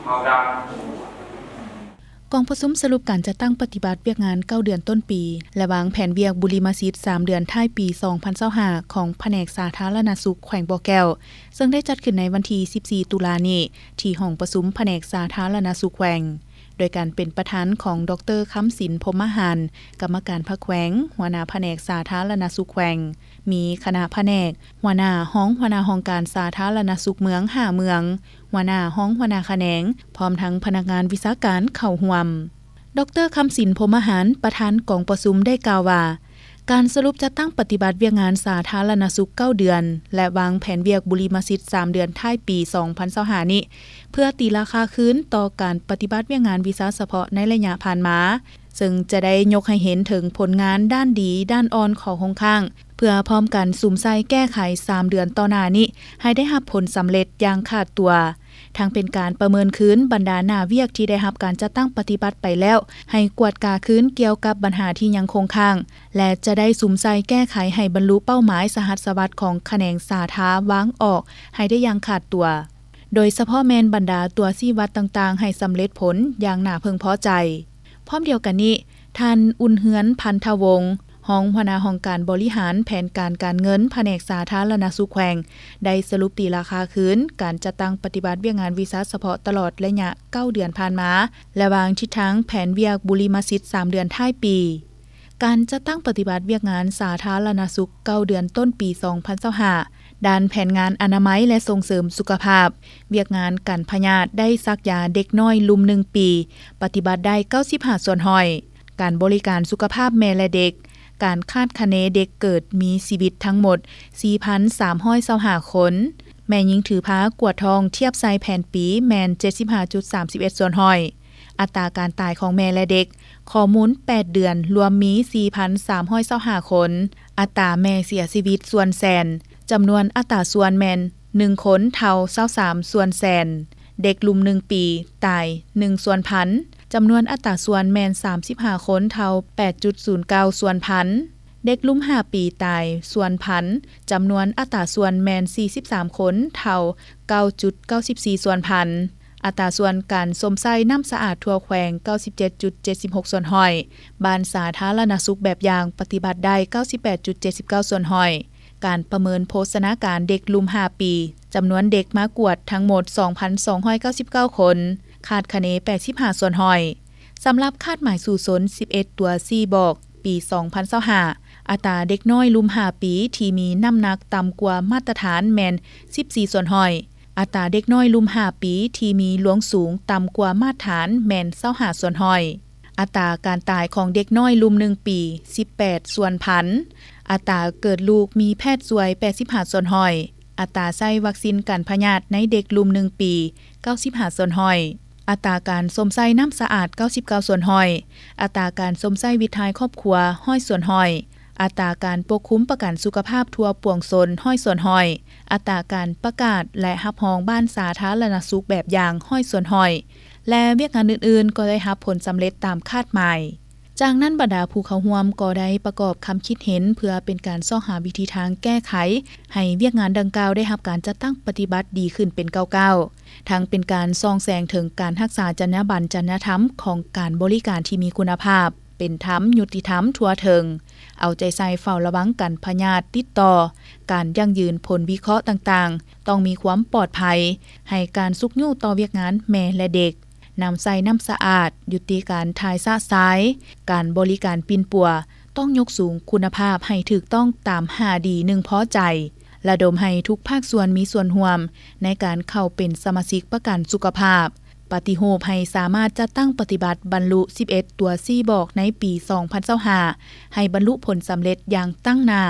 ເຮົາດຳ. ກອງປະຊຸມສະຫຼຸບການຈັດຕັ້ງປະຕິບັດວຽກງານເກົ້າເດືອນຕົ້ນປີ ແລະ ວາງແຜນວຽກບຸລິມະສິດສາມເດືອນທ້າຍປີສອງພັນຊາວຫ້າ ຂອງພະແນກສາທາລະນະສຸກແຂວງບໍ່ແກ້ວ ເຊິ່ງໄດ້ຈັດຂຶ້ນໃນວັນທີສິບສີ່ ຕຸລານີ້ ທີ່ຫ້ອງປະຊຸມພະແນກສາທາລະນະສຸກແຂວງ ໂດຍການເປັນປະທານຂອງ ດອກເຕີ ຄຳສິນ ພົມມະຫານ ກຳມະການພັກແຂວງ, ຫົວໜ້າພະແນກສາທາລະນະສຸກແຂວງ, ມີຄະນະພະແນກ, ຫົວໜ້າ, ຮອງຫົວໜ້າຫ້ອງການສາທາລະນະສຸກເມືອງຫ້າເມືອງ, ຫົວໜ້າ, ຮອງຫົວໜ້າຂະແໜງ ພ້ອມທັງພະນັກງານວິຊາການເຂົ້າຮ່ວມ. ດອກເຕີ ຄຳສິນ ພົມມະຫານ ປະທານກອງປະຊຸມໄດ້ກ່າວວ່າ ການສະຫຼຸບຈັດຕັ້ງປະຕິບັດວຽກງານສາທາລະນະສຸກເກົ້າເດືອນ ແລະ ວາງແຜນວຽກບຸລິມະສິດສາມເດືອນທ້າຍປີສອງພັນຊາວຫ້ານີ້ ເພື່ອຕີລາຄາຄືນຕໍ່ການປະຕິບັດວຽກງານວິຊາສະເພາະໃນໄລຍະຜ່ານມາ ເຊິ່ງຈະໄດ້ຍົກໃຫ້ເຫັນເຖິງຜົນງານດ້ານດີ, ດ້ານອ່ອນ, ຂໍ້ຄົງຄ້າງ ເພື່ອພ້ອມກັນສຸມໃສ່ແກ້ໄຂສາມເດືອນຕໍ່ໜ້ານີ້ ໃຫ້ໄດ້ຮັບຜົນສຳເລັດຢ່າງຂາດຕົວ. ທັງເປັນການປະເມີນຄືນບັນດາໜ້າວຽກທີ່ໄດ້ຮັບການຈັດຕັ້ງປະຕິບັດໄປແລ້ວ, ໃຫ້ກວດກາຄືນກ່ຽວກັບບັນຫາທີ່ຍັງຄົງຄ້າງ ແລະ ຈະໄດ້ສຸມໃສ່ແກ້ໄຂໃຫ້ບັນລຸເປົ້າໝາຍສະຫັດສະຫວັດຂອງຂະແໜງສາທາວາງອອກໃຫ້ໄດ້ຢ່າງຂາດຕົວ, ໂດຍສະເພາະແມ່ນບັນດາຕົວຊີ້ວັດຕ່າງໆໃຫ້ສຳເລັດຜົນຢ່າງໜ້າເພິ່ງພໍໃຈ. ພ້ອມດຽວກັນນີ້, ທ່ານ ອຸ່ນເຮືອນ ພັນທະວົງ ຮອງຫົວໜ້າຫ້ອງການບໍລິຫານແຜນການການເງິນພະແນກສາທາລະນະສຸກແຂວງ ໄດ້ສະຫຼຸບຕີລາຄາຄືນການຈັດຕັ້ງປະຕິບັດວຽກງານວິຊາສະເພາະຕະຫຼອດໄລຍະເກົ້າເດືອນຜ່ານມາ ແລະ ວາງທິດທາງແຜນວຽກບຸລິມະສິດສາມເດືອນທ້າຍປີ. ການຈັດຕັ້ງປະຕິບັດວຽກງານສາທາລະນະສຸກເກົ້າເດືອນຕົ້ນປີສອງພັນຊາວຫ້າ ດ້ານແຜນງານອະນາໄມ ແລະ ສົ່ງເສີມສຸຂະພາບ, ວຽກງານກັນພະຍາດໄດ້ສັກຢາເດັກນ້ອຍລຸ່ມໜຶ່ງປີ ປະຕິບັດໄດ້ເກົ້າສິບຫ້າສ່ວນຮ້ອຍ, ການບໍລິການສຸຂະພາບແມ່ ແລະ ເດັກ, ການຄາດຄະເນເດັກເກີດມີຊີວິດທັງໝົດສີ່ພັນສາມຮ້ອຍຊາວຫ້າຄົນ, ແມ່ຍິງຖືພາກວດທ້ອງທຽບໃສ່ແຜນປີແມ່ນເຈັດສິບຫ້າຈຸດສາມສິບເອັດສ່ວນຮ້ອຍ, ອັດຕາການຕາຍຂອງແມ່ ແລະ ເດັກ ຂໍ້ມູນແປດເດືອນລວມມີສີ່ພັນສາມຮ້ອຍຊາວຫ້າຄົນ, ອັດຕາແມ່ເສຍຊີວິດສ່ວນແສນ, ຈຳນວນອັດຕາສ່ວນແມ່ນໜຶ່ງຄົນເທົ່າຊາວສາມສ່ວນແສນ, ເດັກລຸ່ມໜຶ່ງປີຕາຍໜຶ່ງສ່ວນພັນ, ຈຳນວນອັດຕາສ່ວນແມ່ນສາມສິບຫ້າຄົນເທົ່າແປດຈຸດສູນເກົ້າສ່ວນພັນ, ເດັກລຸ່ມຫ້າປີຕາຍສ່ວນພັນ, ຈຳນວນອັດຕາສ່ວນແມ່ນສີ່ສິບສາມຄົນເທົ່າເກົ້າຈຸດເກົ້າສິບສີ່ສ່ວນພັນ. ອັດຕາສ່ວນການຊົມໃຊ້ນ້ຳສະອາດທົ່ວແຂວງເກົ້າສິບເຈັດຈຸດເຈັດສິບຫົກສ່ວນຮ້ອຍ, ບ້ານສາທາລະນະສຸກແບບຢ່າງປະຕິບັດໄດ້ເກົ້າສິບແປດຈຸດເຈັດສິບເກົ້າສ່ວນຮ້ອຍ, ການປະເມີນໂພຊະນາການເດັກລຸ່ມຫ້າປີ, ຈຳນວນເດັກມາກວດທັງໝົດສອງພັນສອງຮ້ອຍເກົ້າສິບເກົ້າຄົນ, ຄາດຄະເນແປດສິບຫ້າສ່ວນຮ້ອຍ. ສຳລັບຄາດໝາຍສູ້ຊົນສິບເອັດຕົວຊີ້ບອກ ປີສອງພັນຊາວຫ້າ ອັດຕາເດັກນ້ອຍລຸ່ມຫ້າປີທີ່ມີນ້ຳໜັກຕ່ຳກວ່າມາດຕະຖານແມ່ນສິບສີ່ສ່ວນຮ້ອຍ, ອັດຕາເດັກນ້ອຍລຸ່ມຫ້າປີທີ່ມີລວງສູງຕ່ຳກວ່າມາດຖານແມ່ນຊາວຫ້າສ່ວນຮ້ອຍ, ອັດຕາການຕາຍຂອງເດັກນ້ອຍລຸ່ມໜຶ່ງປີສິບແປດສ່ວນພັນ, ອັດຕາເກີດລູກມີແພດຊ່ວຍແປດສິບຫ້າສ່ວນຮ້ອຍ, ອັດຕາໃຊ້ວັກຊິນກັນພະຍາດໃນເດັກລຸ່ມໜຶ່ງປີເກົ້າສິບຫ້າສ່ວນຮ້ອຍ, ອັດຕາການຊົມໃຊ້ນ້ຳສະອາດເກົ້າສິບເກົ້າສ່ວນຮ້ອຍ, ອັດຕາການຊົມໃຊ້ວິດຖ່າຍຄອບຄົວຮ້ອຍສ່ວນຮ້ອຍ, ອັດຕາການປົກຄຸມປະກັນສຸຂະພາບທົ່ວປວງຊົນຮ້ອຍສ່ວນຮ້ອຍ, ອັດຕາການປະກາດ ແລະ ຮັບຮອງບ້ານສາທາລະນະສຸກແບບຢ່າງຮ້ອຍສ່ວນຮ້ອຍ ແລະ ວຽກງານອື່ນໆກໍໄດ້ຮັບຜົນສຳເລັດຕາມຄາດໝາຍ. ຈາກນັ້ນບັນດາຜູ້ເຂົ້າຮ່ວມກໍໄດ້ປະກອບຄຳຄິດເຫັນເພື່ອເປັນການຊອກຫາວິທີທາງແກ້ໄຂໃຫ້ວຽກງານດັ່ງກ່າວໄດ້ຮັບການຈັດຕັ້ງປະຕິບັດດີຂຶ້ນເປັນກ້າວໆ, ທັງເປັນການສ່ອງແສງເຖິງການຮັກສາຈັນຍາບັນ, ຈັນຍາທຳຂອງການບໍລິການທີ່ມີຄຸນນະພາບ, ເປັນທຳ, ຍຸຕິທຳ, ທົ່ວເຖິງ, ເອົາໃຈໃສ່ເຝົ້າລະວັງການພະຍາດຕິດຕໍ່, ການຢັ້ງຢືນຜົນວິເຄາະຕ່າງໆ ຕ້ອງມີຄວາມປອດໄພ, ໃຫ້ການຊຸກຍູ້ຕໍ່ວຽກງານແມ່ ແລະ ເດັກ, ນຳໃຊ້ນ້ຳສະອາດ, ຍຸຕິການຖ່າຍຊະຊາຍ, ການບໍລິການປິ່ນປົວ, ຕ້ອງຍົກສູງຄຸນນະພາບໃຫ້ຖືກຕ້ອງຕາມຫ້າດີໜຶ່ງພໍໃຈ, ລະດົມໃຫ້ທຸກພາກສ່ວນມີສ່ວນຮ່ວມໃນການເຂົ້າເປັນສະມາຊິກປະກັນສຸຂະພາບ, ປະຕິຮູບໃຫ້ສາມາດຈັດຕັ້ງປະຕິບັດບັນລຸສິບເອັດຕົວຊີ້ບອກໃນປີສອງພັນຊາວຫ້າ ໃຫ້ບັນລຸຜົນສຳເລັດຢ່າງຕັ້ງໜ້າ.